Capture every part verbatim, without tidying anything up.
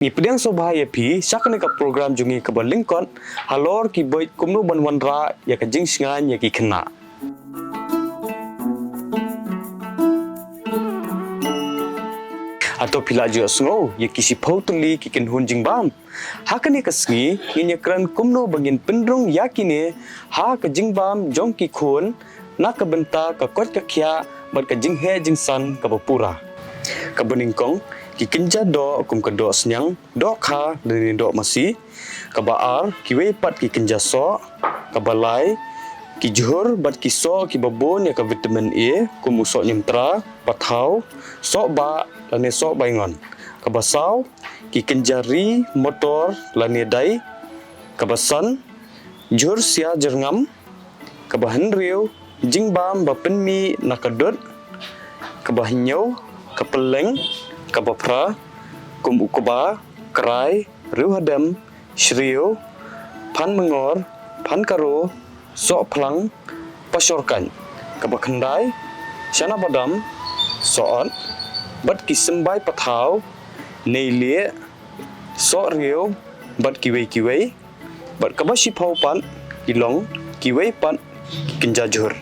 Ngi pdiang sngewbha ïa phi sha kane ka program jong ngi kaba lyngkot halor ki beit kumno ban wanrah ïa ka jingsngewsih ïa ki khynnah. Hato phi la ju sngew ïa ki shiphew tylli ki kynhun jingbam? Ha kane ka sngi ngin ïakren kumno ba ngin pynrung ïa kine ha ka jingbam jong ki khun na ka bynta ka koit ka khiah bad ka jingheh jingsan kaba pura. Kaba nyngkong, ki kynja doh kum ka doh sniang, doh kha lane doh masi. Kaba ar, kiwei pat ki kynja soh. Kaba lai, ki jhur bad ki soh kiba bun ïa ka vitamin A kum u soh niamtra, pathaw, soh bah lane soh baingon. Kaba saw, ki kynja ri, motor lane dai. Kaba san, jhur sia jyrngam. Kaba hynriew, jingbam ba pynmih na ka dud. Kaba hynñiew, ka pylleng. Kaba phra, kum u kba, krai, riewhadem, shriew, phan myngor, phan karo, soh phlang, pashor kaiñ. Kaba khyndai, chana badam, soh ot bad ki symbai pathaw, nei lieh, soh riew bad kiwei kiwei. Bad kaba shiphew pat ki long kiwei pat ki kynja jhur.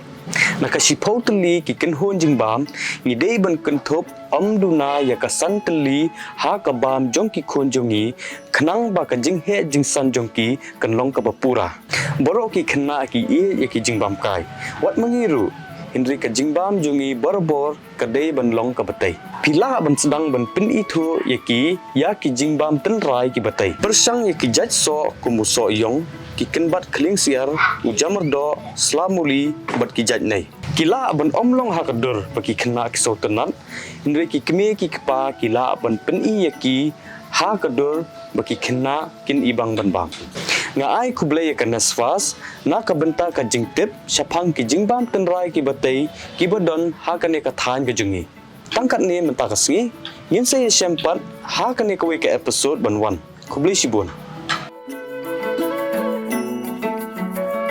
Na ka shiphew tylli ki kynhun jingbam, ngi dei ban kynthup ym duna ïa ka san tylli ha ka bam jong ki khun jong ngi, khnang ba ka jingheh jingsan jong ki kan long kaba pura. Baroh ki khynnah ki ïeit ïa ki jingbam kai, wat ma ngi ruh, hynrei ka jingbam jong ngi barabor ka dei ban long kaba tei. Phi lah ban sdang ban pynithuh ïa ki ïa ki jingbam tynrai kiba tei, pyrshang ïa ki jait soh kum u soh ïong, ki kynbat khlieng syiar, u jamyrdoh, sla muli bad ki jait nei. Ki lah ban ym long ha ka dur ba ki khynnah ki sngewtynnat, hynrei ki kmie ki kpa ki lah ban pyni ïa ki ha ka dur ba ki khynnah kin ibang ban bam. Nga ai khublei ïa ka NESFAS na ka bynta ka jingtip shaphang ki jingbam tynrai kiba tei kiba don ha kane ka thaiñ ka jong ngi. Tang katne mynta ka sngi, ngin sa ïashem pat ha kane kawei ka episode ban wan. Khublei shibun.